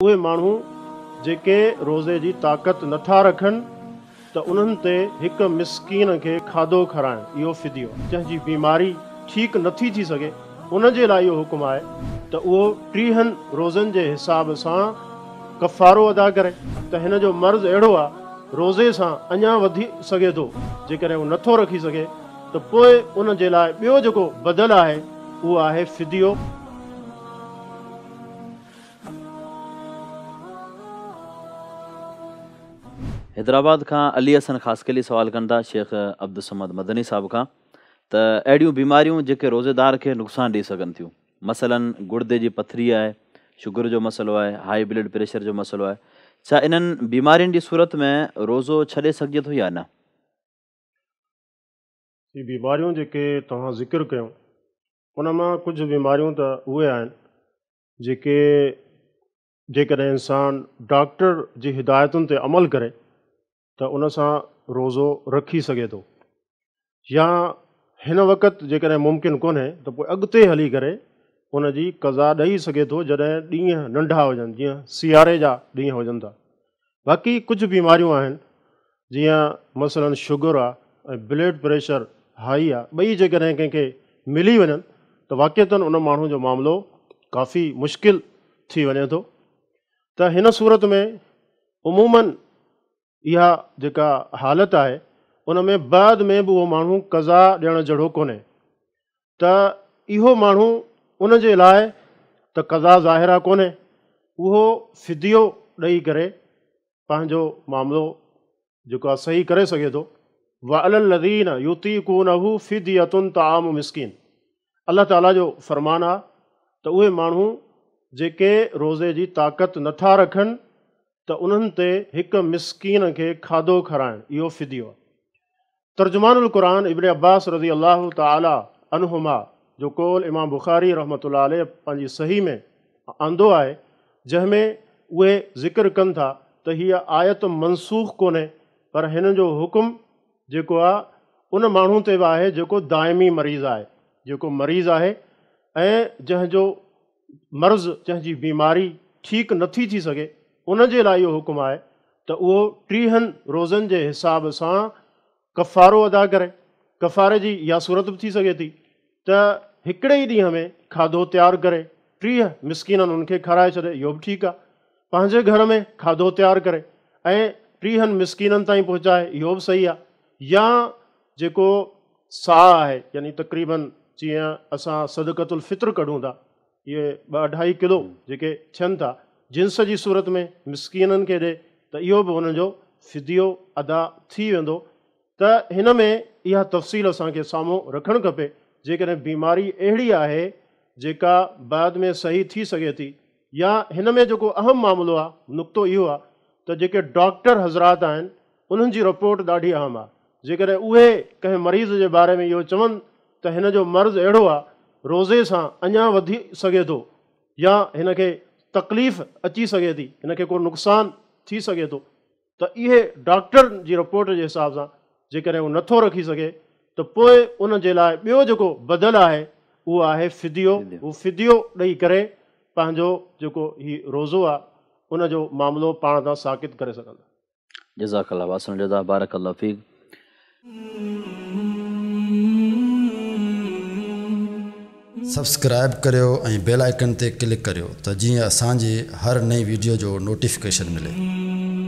اهي ماڻهو جيڪي روزي جي طاقت نٿا رکن ته انهن تي هڪ مسڪين کي کاڌو کارائڻ اهو فديو آهي. جنهن جي بيماري ٺيڪ نٿي ٿي سگهي ان جي لاء اهو حڪم آهي ته اهو 30 روزن جي حساب سان ڪفارو ادا ڪري ته هن جو مرض اهڙو آهي روزي سان اڃا وڌي سگهي ٿو، جيڪڏهن هو نٿو رکي سگهي ته پوء ان جي لاء ٻيو جيڪو بدل آهي اهو آهي فديو. حيدرآباد کان علي حسن خاصخيلي سوال ڪن ٿا شيخ عبدالصمد مدني صاحب کان ته اهڙيون بيماريون جيڪي روزيدار کي نقصان ڏئي سگهن ٿيون مثلا گڙدي جي پٿري آهي، شگر جو مسئلو آهي، هائي بلڊ پريشر جو مسئلو آهي، ڇا انهن بيمارين جي صورت ۾ روزو ڇڏي سگهجي ٿو يا نه؟ هي بيماريون جيڪي توهان ذڪر ڪيون ان مان ڪجهه بيماريون ته اهي آهن جيڪي جيڪڏهن انسان ڊاڪٽر جي هدايتن تي عمل ڪري ته ان سان روزو رکي سگهي ٿو يا هن وقت جيڪڏهن ممڪن ڪونهي ته پوء اڳتي هلي ڪري ان جي قضا ڏئي سگهي ٿو جڏهن ڏينهن ننڍا هجن جيئن سياري جا ڏينهن هجن ٿا. باقي ڪجهه بيماريون آهن جيئن مثلا شگر آ ۽ بلڊ پريشر هائي آ، ٻئي جيڪڏهن ڪنهن کي ملي وڃن ته واقعتاً ان ماڻهو جو معاملو ڪافي مشڪل ٿي وڃي ٿو ته هن صورت ۾ عموماً اها جيڪا حالت آهي ان ۾ بعد ۾ به اهو ماڻهو قضا ڏيڻ جهڙو ڪونهي ته اهو ماڻهو ان جي لاء ته قضا ظاهر آ ڪونهي، اهو فديو ڏئي ڪري پنهنجو معاملو جيڪو آ صحيح ڪري سگهي ٿو. وعلي الذين يطيقونه فدية طعام مسڪين الله تعالي جو فرمان آ ته اهي ماڻهو جيڪي روزي جي طاقت نٿا رکن ته انهن تي هڪ مسڪين کي کاڌو کارائڻ اهو فديو آ. ترجمان القرآن ابن عباس رضي الله تعالٰي عنهما جو قول امام بخاري رحمة الله عليه پنهنجي صحيح ۾ آندو آهي جنهن ۾ اهي ذڪر ڪن ٿا ته هيء آيت منسوخ ڪونهي پر هن جو حڪم جيڪو آهي ان ماڻهو تي به آهي جيڪو دائمي مريض آهي جيڪو مريض آهي ۽ جنهن جو مرض جنهن جي بيماري ٺيڪ نٿي ٿي سگهي ان جي لاء اهو حڪم آهي ته اهو 30 روزن جي حساب سان ڪفارو ادا ڪري. ڪفاري جي اها صورت به ٿي سگهي ٿي ته هڪڙي ئي ڏينهن ۾ کاڌو تيار ڪري 30 مسڪينن ان کي کارائي ڇڏي اهو به ٺيڪ آهي. پنهنجي گهر ۾ کاڌو تيار ڪري ۽ 30 مسڪينن تائين پهچائي اهو به صحيح آهي يا جيڪو صاع آهي يعني تقريبن جيئن اسان صدقة الفطر ڪڍون ٿا اهي ٻه اڍائي ڪلو جيڪي ٿين ٿا جنس جي صورت ۾ مسڪينن کي ڏي ته اهو به انهن جو فديو ادا ٿي ويندو ته هن ۾ اها تفصيل اسان کي سامهون رکڻ کپي جيڪڏهن بيماري اهڙي آهي جيڪا بعد ۾ صحيح ٿي سگهي ٿي يا هن ۾ جيڪو اهم معاملو آهي نقطو اهو آهي ته جيڪي ڊاڪٽر حضرات آهن انهن جي رپورٽ ڏاڍي اهم آهي جيڪڏهن اهي ڪنهن مريض جي باري ۾ اهو چون ته هن جو مرض اهڙو آهي روزي سان اڃا وڌي سگهي ٿو يا هن کي تڪليف اچي سگهي ٿي هن کي ڪو نقصان ٿي سگهي ٿو ته اهي ڊاڪٽر جي رپورٽ جي حساب سان جيڪڏهن هو نٿو رکي سگهي ته پوء ان جي لاء ٻيو جيڪو بدل آهي اهو آهي فديو هو فديو ڏئي ڪري پنهنجو جيڪو هي روزو آهي ان جو معاملو پاڻ تان ساقط ڪري سگهندو. جزاڪ الله واحسن الجزاء بارڪ الله فيڪ. سبسڪرائب ڪريو ۽ بيل آئيڪن تي ڪلڪ ڪريو ته جيئن اسان جي هر نئين ويڊيو جو نوٽيفڪيشن ملي.